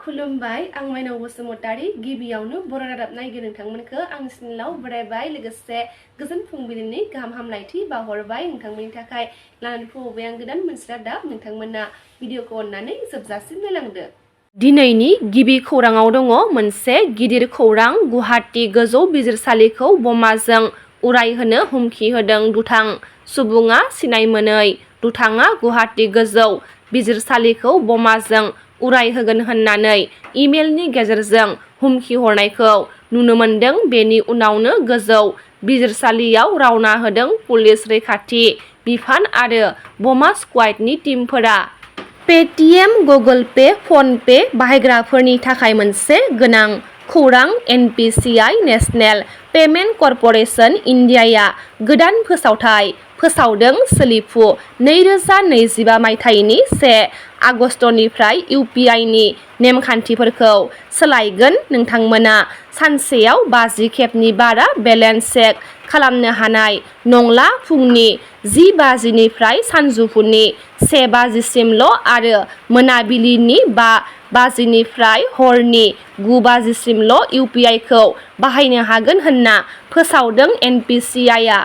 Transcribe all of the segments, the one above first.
खुलुमबाय आं माइनाव बसुमतारी गिबियावनो बर' रादाब नायगिरि नोंथांमोनखौ आं सिनिलाव बरायबाय लोगोसे गोजोन फुंबिलिनि गाहाम हामलायथि बावहरबाय नोंथांमोननि थाखाय लानानै फैबाय आं गोदान मोनसे रादाब नोंथांमोना भिडिअखौ अननानै जोबजासिम नायलांदो। दिनैनि गिबि खौराङाव दङ मोनसे गिदिर खौरां गुवाहाटी गोजौ बिजिरसालिखौ बमाजों उरायहोनो हुमखि होदों दुथां सुबुङा सिनाय मोनै दुथाङा गुवाहाटी गोजौ बिजिरसालिखौ बमाजों उरायहोगोन होननानै इमेलनि गेजेरजों हुमखि हरनायखौ नुनो मोनदों। बेनि उनावनो गोजौ बिजिरसालियाव रावना होदों पुलिस रैखाथि बिफान आरो बमा स्क्वाडनि टीमफोरा। Paytm Google Pay PhonePe बाहायग्राफोरनि थाखाय मोनसे गोनां खौरां एनपिसिआइ नेशनेल पेमेन्ट कर्परेसन इन्डियाया गोदान फोसावथाय फोसावदों। सोलिफु 2025 मायथाइनि 1 आगस्टनिफ्राय इउपिआइनि नेमखान्थिफोरखौ सोलायगोन। नोंथांमोना सानसेयाव 50 खेबनि बारा बेलेन्स चेक खालामनो हानाय नंला। फुंनि 10 बाजिनिफ्राय सानजौफुनि 1 बाजिसिमल' आरो मोनाबिलिनि 5 बाजिनिफ्राय हरनि 9 बाजिसिमल' इउपिआइखौ बाहायनो हागोन होनना फोसावदों एनपिसिआइआ।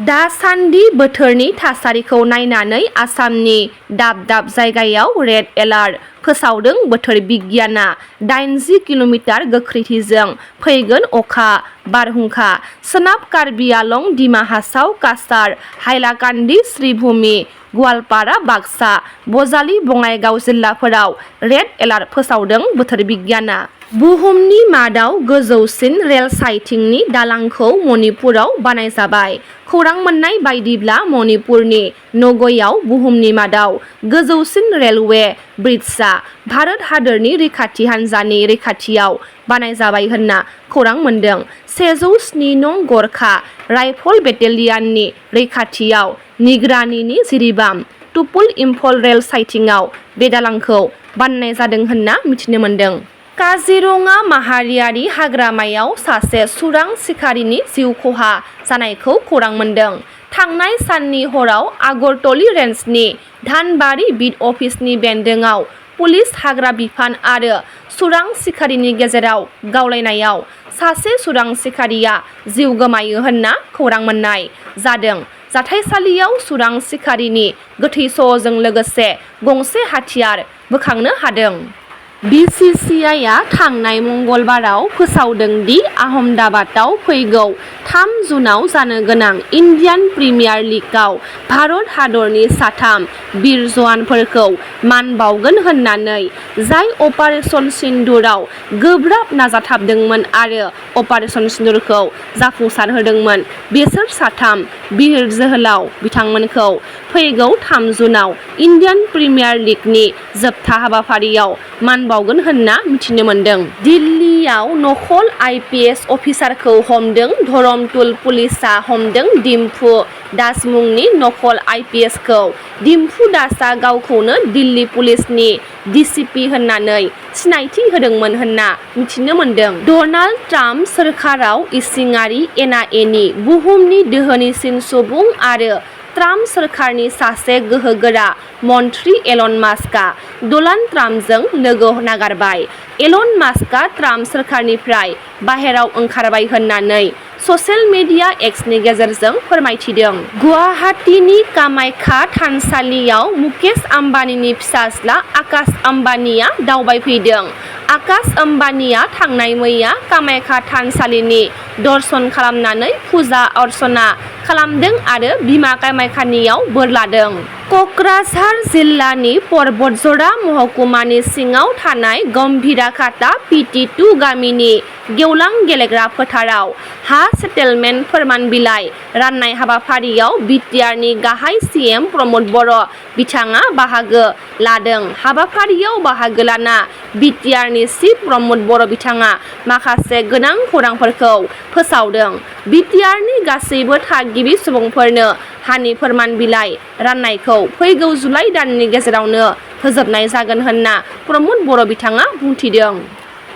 दासान्दि बोथोरनि थासारिखौ नायनानै आसामनि दाब दाब जायगायाव रेड एलार्ट फोसावदों बोथोर बिगियाना। 80 किल'मिटार गोख्रैथिजों फैगोन अखा बारहुंखा। सोनाब कार्बि आलं डिमा हासाव काछार हाइलाकान्दि श्रीभूमि गवालपारा बाक्सा बजालि बङाइगाव जिल्लाफोराव रेड एलार्ट फोसावदों बोथोर बिगियाना। बुहुमनि मादाव गोजौसिन रेल साइटिंनि दालांखौ मणिपुराव बानायजाबाय। खौरां मोननाय बायदिब्ला मणिपुरनि नगयआव बुहुमनि मादाव गोजौसिन रेलवे ब्रिजआ भारत हादरनि रैखाथि हान्जानि रैखाथियाव बानायजाबाय होनना खौरां मोनदों। 107 नं गरखा राइफल बेटेलियाननि रैखाथियाव निगरानिनि जिरिबाम तुपुल इम्फल रेल साइटिंआव बे दालांखौ बानायनाय जादों होनना मिथिनो मोनदों। काजिरङा माहारियारि हाग्रामायाव सासे चुरां सिखारिनि जिउ खहा जानायखौ खौरां मोनदों। थांनाय साननि हराव आगरतली रेन्जनि धानबारि बिट अफिसनि बेन्दोंआव पुलिस हाग्रा बिफान आरो चुरां सिखारिनि गेजेराव गावलायनायाव सासे चुरां सिखारिया जिउ गोमायो होनना खौरां मोननाय जादों। जाथायसालियाव चुरां सिखारिनि गोथै सह'जों लोगोसे गंसे हाथियार बोखांनो हादों। बिसिसिआइआ थांनाय मंगलबाराव फोसावदों दि आहमदाबादआव फैगौ 3 जुनआव जानो गोनां इन्डियान प्रिमियार लीगआव भारत हादरनि 3 बिर जवानफोरखौ मान बावगोन होननानै जाय अपारेशन सिन्दुरआव गोब्राब नाजाथाबदोंमोन आरो अपारेशन सिन्दुरखौ जाफुंसारहोदोंमोन बिसोर 3 बिर जोहोलाव बिथांमोनखौ फैगौ 3 जुनआव इन्डियान प्रिमियार लीगनि जोबथा हाबाफारियाव मान बावगोन होनना मिथिनो मोनदों। दिल्लीयाव नखल आइपिएस अफिसारखौ हमदों धरमतुल पुलिसआ हमदों डिम्पु दास मुंनि नखल आइपिएसखौ। डिम्पु दासआ गावखौनो दिल्ली पुलिसनि डिसिपि होननानै सिनायथि होदोंमोन होनना मिथिनो मोनदों। डनाल्ड ट्राम्प सोरखाराव इसिङारि एना एनि बुहुमनि दोहोनिसिन सुबुं आरो ट्राम्प सोरखारनि सासे गोहोगोरा मन्थ्रि एलन मास्कआ डनाल्ड ट्राम्पजों लोगो नागारबाय। एलन मास्कआ ट्राम्प सोरखारनिफ्राय बाहेराव ओंखारबाय होननानै ससियेल मिडिया एक्सनि गेजेरजों फोरमायथिदों। गुवाहाटीनि कामाख्या थानसालियाव मुकेश आम्बानीनि फिसाज्ला आकाश आम्बानीआ दावबायफैदों। आकाश आम्बानीआ थांनाय मैया कामाख्या थानसालिनि दर्शन खालामनानै फुजा अर्चना खालामदों आरो बिमा कामाख्यानियाव बोर लादों। क'क्राझार जिल्लानि पर्बतजरा महकुमानि सिङाव थानाय गम्भीराखाता PT2 गामिनि गेवलां गेलेग्रा फोथाराव हा सेटेलमेन्ट फोरमान बिलाइ राननाय हाबाफारियाव बिटिआरनि गाहाय CM प्रमद बर' बिथाङा बाहागो लादों। हाबाफारियाव बाहागो लाना बिटिआरनि चिफ प्रमद बर' बिथाङा माखासे गोनां खौरांफोरखौ फोसावदों। बिटिआरनि गासैबो थागिबि सुबुंफोरनो हानि फोरमान बिलाइ राननायखौ फैगौ जुलाइ दाननि गेजेरावनो फोजोबनाय जागोन होनना प्रमद बर' बिथाङा बुंथिदों।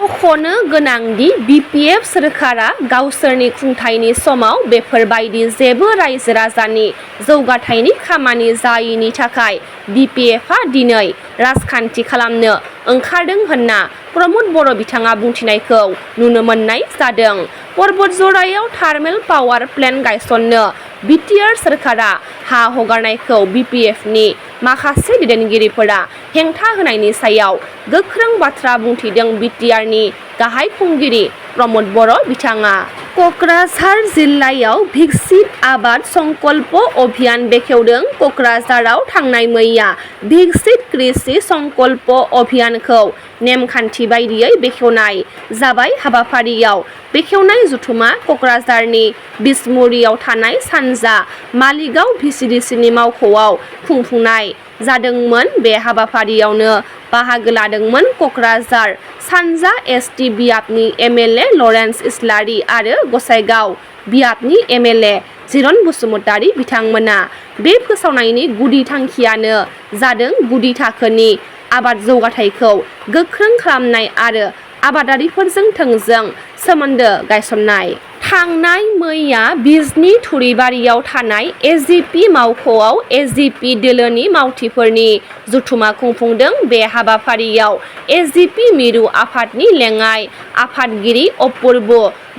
मख'नो गोनांदि BPF सोरखारा गावसोरनि खुंथायनि समाव बेफोरबायदि जेबो रायजो राजानि जौगाथायनि खामानि जायैनि थाखाय BPFआ दिनै राजखान्थि खालामनो ओंखारदों होनना प्रमद बर' बिथाङा बुंथिनायखौ नुनो मोननाय जादों। पर्बतजरायाव थार्मेल पावार प्लेन्ट गायसननो BTR सोरखारा हा हगारनायखौ BPFनि माखासे दैदेनगिरिफोरा हेंथा होनायनि सायाव गोख्रों बाथ्रा बुंथिदों BTRनि गाहाय खुंगिरि प्रमद बर' बिथाङा। क'क्राझार जिल्लायाव भिकसित आबाद संकल्प अभियान बेखेवदों। क'क्राझाराव थांनाय मैया भिकसित कृषि संकल्प अभियानखौ नेमखान्थि बायदियै बेखेवनाय जाबाय। हाबाफारियाव बेखेवनाय जथुमा क'क्राझारनि बिसमुरियाव थानाय सानजा मालिगाव VCDCनि मावख'आव खुंफुंनाय जादोंमोन। बे हाबाफारियावनो बाहागो लादोंमोन क'क्राझार सानजा ST बियाबनि MLA लरेन्स इस्लारि आरो गसाइगाव बियाबनि MLA जिरन बसुमतारी बिथांमोना। बे फोसावनायनि गुदि थांखियानो जादों गुदि थाखोनि आबाद जौगाथायखौ गोख्रों खालामनाय आरो आबादारिफोरजों थोंजों सोमोन्दो गायसननाय। थांनाय मैया बिजनी थुरिबारियाव थानाय AGP मावख'आव AGP दोलोनि मावथिफोरनि जथुमा खुंफुंदों। बे हाबाफारियाव AGP मिरु आफादनि लेङाइ आफादगिरि अपुर्ब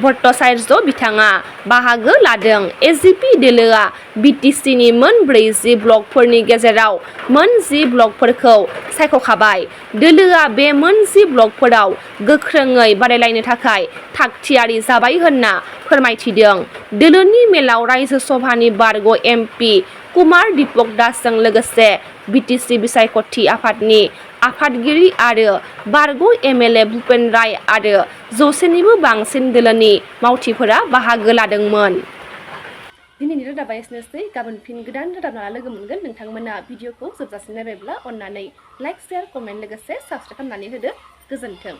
भट्टाचार्य बिथाङा बाहागो लादों। AGP दोलोआ BTCनि मोन 40 ब्लकफोरनि गेजेराव मोन 10 ब्लकफोरखौ सायख'खाबाय। दोलोआ बे मोन 10 ब्लकफोराव गोख्रोङै बादायलायनो थाखाय थागथियारि जाबाय होनना फोरमायथिदों। दोलोनि मेलाव रायजो सभानि बारग' MP कुमार दीपक दासजों लोगोसे BTC बिसायख'थि आफादनि आफादगिरि आरो बारग' MLA भुपेन राय आरो 100निबो बांसिन दोलोनि मावथिफोरा बाहागो लादोंमोन। दिनैनि रादाबा एसेनोसै। गाबोन फिन गोदान रादाब लाना लोगो मोनगोन। नोंथांमोना भिडिअखौ जोबजासिम नायबायब्ला अन्नानै लाइक, शेयार, कमेन्ट लोगोसे साबस्क्राइब खालामनानै होदो। गोजोन्थों।